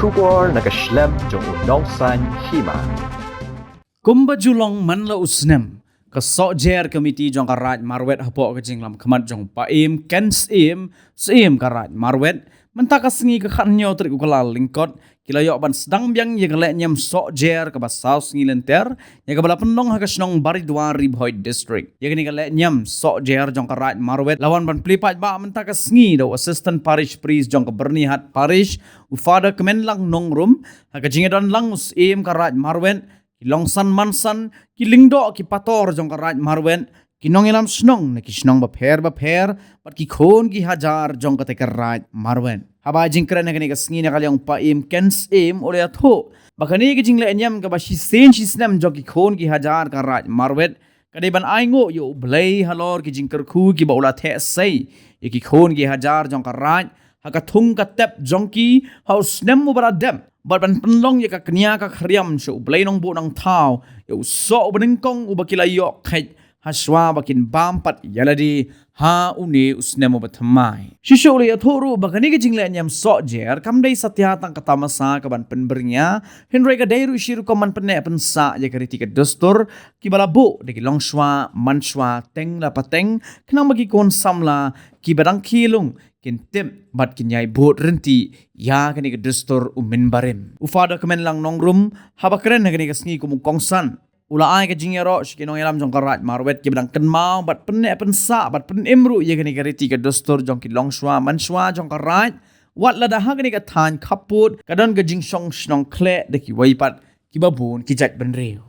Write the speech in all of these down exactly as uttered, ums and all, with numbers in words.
Khubor na ka shlem jong u Nongsaiñ Hima. Kumba ju long man la u snem, ka Sohjer Committee jong ka Raid Marwet hapoh ka jinglam khmat jong u Paiem Ken Syiem, Syiem ka Raid Marwet, mynta ka sngi ka khathynñiew tarik u Kyllalyngkot, ki la ïoh ban sdang biang ïa ka lehniam Sohjer kaba saw sngi lynter, ïa kaba la pynlong ha ka shnong Baridwar, Ri Bhoi District. Ïa kane ka lehniam Sohjer jong ka Raid Marwet la wan ban plie paidbah mynta ka sngi da u Assistant Parish Priest jong ka Byrnihat Parish, u Father Kmenlang Nongrum, ha ka jingïadon lang u Syiem ka Raid Marwet, ki longsan mansan, ki lyngdoh ki pator jong ka Raid Marwet, ki nongïalam shnong na ki shnong bapher bapher, bad ki khun ki hajar jong kata ka Raid Marwet. Haba jingkren ha kane ka sngi na ka liang u Paiem Ken Syiem u la ïathuh ba kane ka jinglehniam kaba shisien shisnem jong ki khun ki hajar ka Raid Marwet ka dei ban ainguh ïa u Blei halor ki jingkyrkhu kiba u la theh sei ïa ki khun ki hajar jong ka Raid ha ka thung ka tep jong ki ha u snem uba la dep, bad ban pynlong ïa ka kñia ka khriam sha u Blei Nongbuh Nongthaw, ïa u soh uba nyngkong uba ki la ïoh kheit ha shuwa ba kin bam pat ïa lade ha une u snem uba thymmai. Shisha u la ïathuh ruh ba kane ka jinglehniam Sohjer kam dei satia tang ka tamasa kaban pynbyrngia, hynrei ka dei ruh shi rukom ban pynneh pynsah ïa ka riti ka dustur kiba la buh da ki longshuwa manshuwa teng la pateng, khnang ba ki khun samla kiba dang khie lung kin tip bad kin ïai bud ryntih ïa kane ka dustur u mynbarim. U Father Kmenlang Nongrum, haba kren ha kane ka sngi kum u kongsan, u la ai ka jingïaroh sha ki nongïalam jong ka Raid Marwet kiba dang kynmaw bad pynneh pynsah bad pynim ruh ïa kane ka riti ka dustur jong ki longshuwa manshuwa jong ka Raid, wat lada ha kane ka thaiñ khappud ka don ka jingshong shnong khleh da kiwei pat kiba bun ki jaitbynriew.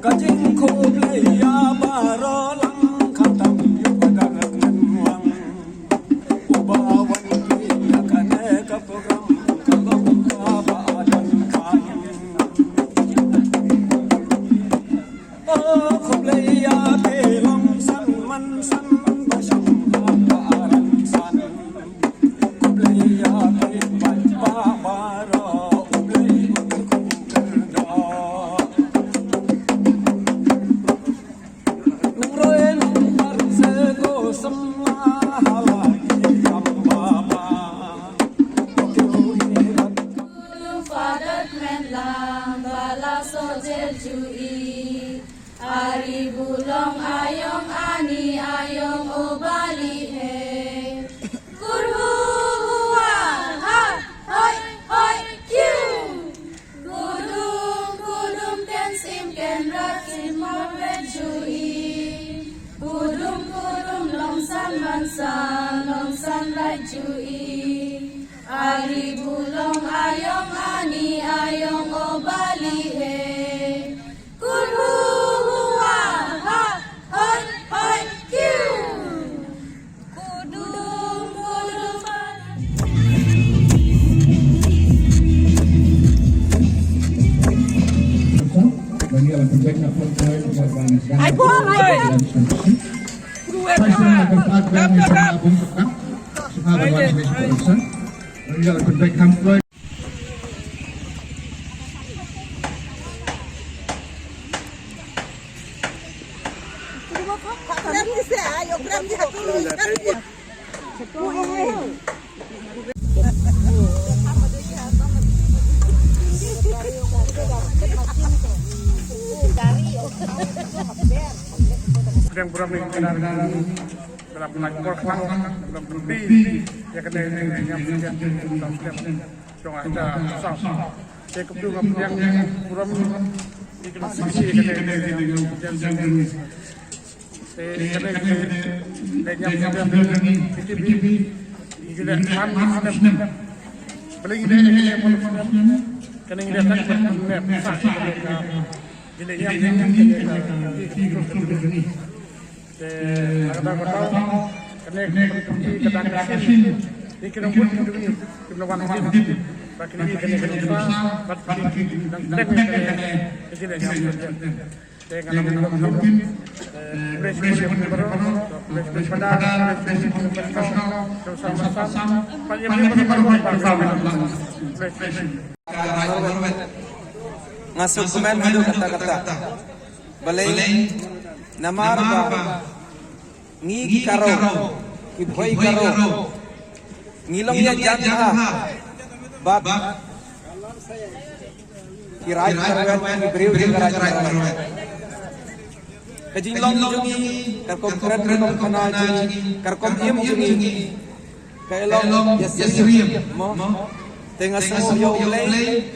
Ka jingkhublei ïa baroh lang khamtam ïa u Padar Kynwang uba wan pynïaid ïa kane ka program ka long kaba don kam. Oh, khublei ïa ki longsan mansan ba shong ha ka rangsan. Father Kmenlang ba la Sohjer ju i. Ari bulong ayong ani ayong o bali he. Kurhu hua ha hoi hoi kiu. Kudum kudum ken sim ken rat sim marwet ju i. Kudum kudum longsan mansan longsan rat ju i. Ari bulong ayong ani ayong o bali he. Kudum hua ha hoi hoi kiu. Kudum kudum. Ai buah, ai buah. Pdeng burom ïa kane ka dalam pynlait por khnang, burom pynbi ïa kane ka niam ka niam jong ka Saw. Te kumtu nga pdiang burom ïa kane ka niam ka niam. Te kane ka niam ka niam P T B ïa kane ka niam. Balei ngi leh ïa kane ka niam? Kane ngi leh tang ban pynlait por khnang ïa kane ka niam ka niam. Te lada ka tau kane ka pynthut ka dang ka shin. Ni ki nong bun ki dun ni ki nong wan ni. Ba kine ki kane ka nong sa ba ki dang teng kane ka jingïaid niam. Nga sngewkmen haduh katta katta. Balei? Namar ba ngi ki Garo, ki Bhoi Garo, ngi long ïa jan bha bad ki raid marwet, ki briew jong ka raid marwet. Ka jinglong jong ngi, ka rukom kren, ka rukom khana jong ngi, ka rukom im jong ngi, ka long ïasyriem mo. Te nga sngew ïa U Blei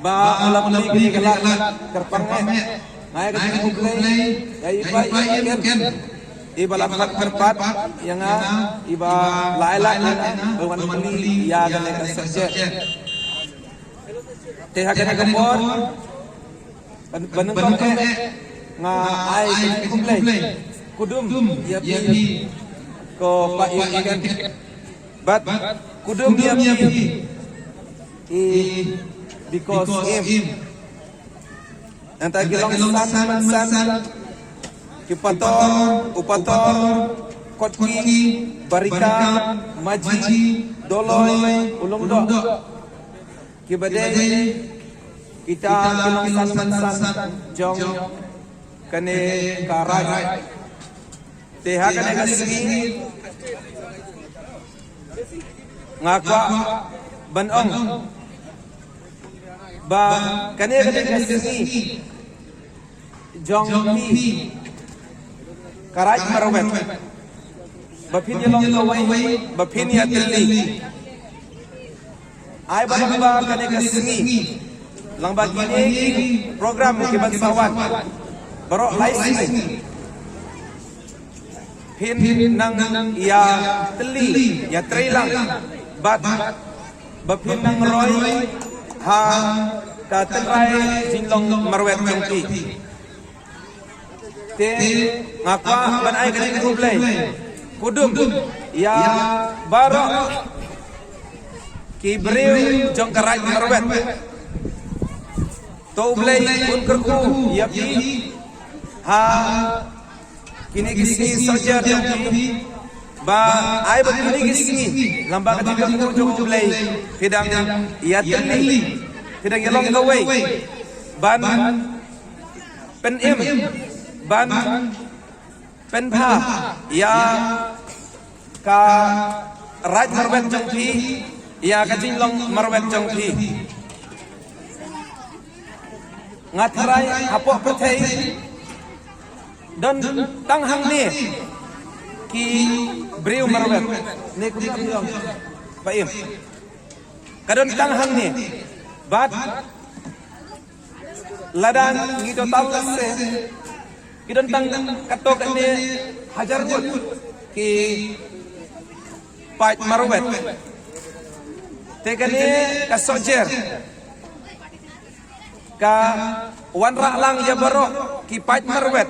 ba u la plie kane ka lad kyrpang eh. Nga ïa ka jingkhublei ïa i Bah Im Ken, i ba la pynlong kyrpad ïa nga, i ba la ai lad ïa nga ban wan plie ïa kane ka subject. Te ha kane ka por, ban, ban nyngkong eh, nga ai ka jingkhublei kudum ïa phi ko Bah Im Ken. Bad kudum ïa phi i Because Im. Nangta ki long san man san, ki Pator, u Pator, Kotki, Barika, Maji, Doloi, u Lyngdoh. Kiba dei kita ki long san man san jong kane ka raid. Te ha kane ka sngi nga kwah ban ong ba kane ka dei ka sngi jong phi ka raid marwet, ba phin ïalong kawei, ba phin ïatylli. Ai ba lyngba kane ka sngi, lyngba kine ki program kiban sa wan baroh lai sngi, phin nang ïatylli, ïatreilang bad ba phin nang roi ha ka tynrai jinglong marwet jong phi. Te nga kwah ban ai ka jingkhublei kudum ïa baroh ki briew jong ka raid marwet. To U Blei un kyrkhu ïa phi ha kine ki sngi sohjiat jong phi, ba ai ba kine ki sngi lyngba ka jingkyrkhu jong U Blei phi dang ïatylli, phi dang ïalong kawei ban pynim, ban pynbha ïa ka raid marwet jong phi, ïa ka jinglong marwet jong phi. Nga tharai hapoh pyrthei don tang hangne ki briew marwet, ne kumno ki ong, Bah Im? Ka don tang hangne. Bad lada ngi to tang lehse, ki don tang katto katne hajar ngut ki paid marwet. Te kane ka sohjiat ka wanrah lang ïa baroh ki paid marwet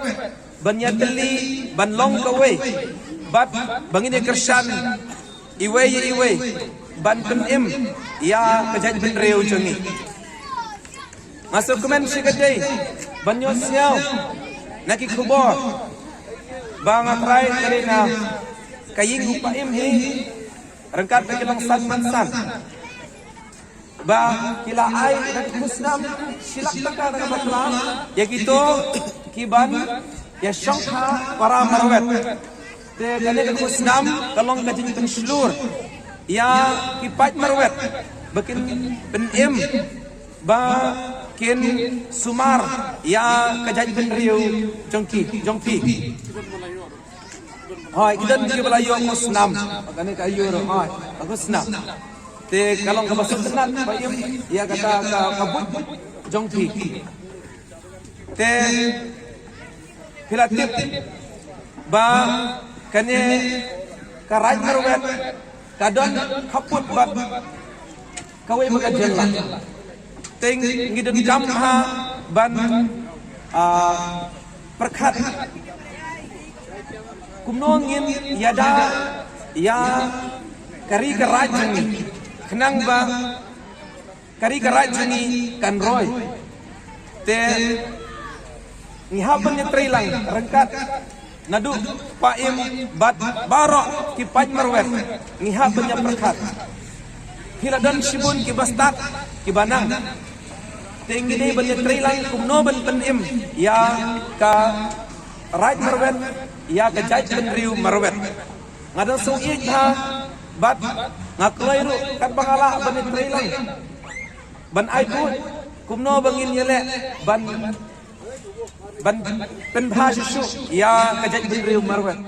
ban ïatylli, ban long kawei, bad ba ngin ïa kyrshan iwei ïa iwei ban pynim ïa ka jaitbynriew jong ngi. Nga sngewkmen shikatdei ban ïohsngew na ki khubor ba nga trai ka dei na ka ïing u Bah Im hi, ryngkat bad ki long san man san, ba ki la ai da ka khusnam shi lak tyngka da ka bakla ïa kito kiban ïa shongkha para marwet. Te kane ka khusnam ka long ka jingpynshlur ïa ki paid marwet ba kin pynim, ba kin sumar ïa ka jaitbynriew jong ki, jong phi. Hooid, ki don kiba la ïoh khusnam. Kane ka ïoh ruh, hooid, ka khusnam. Te ka long kaba sngewtynnat Bah Im ïa kata ka, ka buit jong phi. Te phi la tip ba kane ka raid marwet ka don khappud bad kawei pat ka jylla. Te ngi donkam ha ban, ah, pyrkhat kumno ngin ïada ïa ka ri ka raid jong ngi, khnang ba ka ri ka raid jong ngi kan roi. Te Ngi hap ban ïatreilang ryngkat naduh paidbah bad baroh ki paid marwet. Ngi hap ban ïapyrkhat. Phi la don shibun ki bastad ki banang. Te ngi dei ban ïatreilang kumno ban pynim ïa ka raid marwet, ïa ka jaitbynriew marwet. Nga dang sngewbha bad nga kloi ruh katba nga lah ban ïatreilang ban ai buit kumno ba ngin ïaleh ban ban pynbha shuh shuh ïa ka jaitbynriew marwet.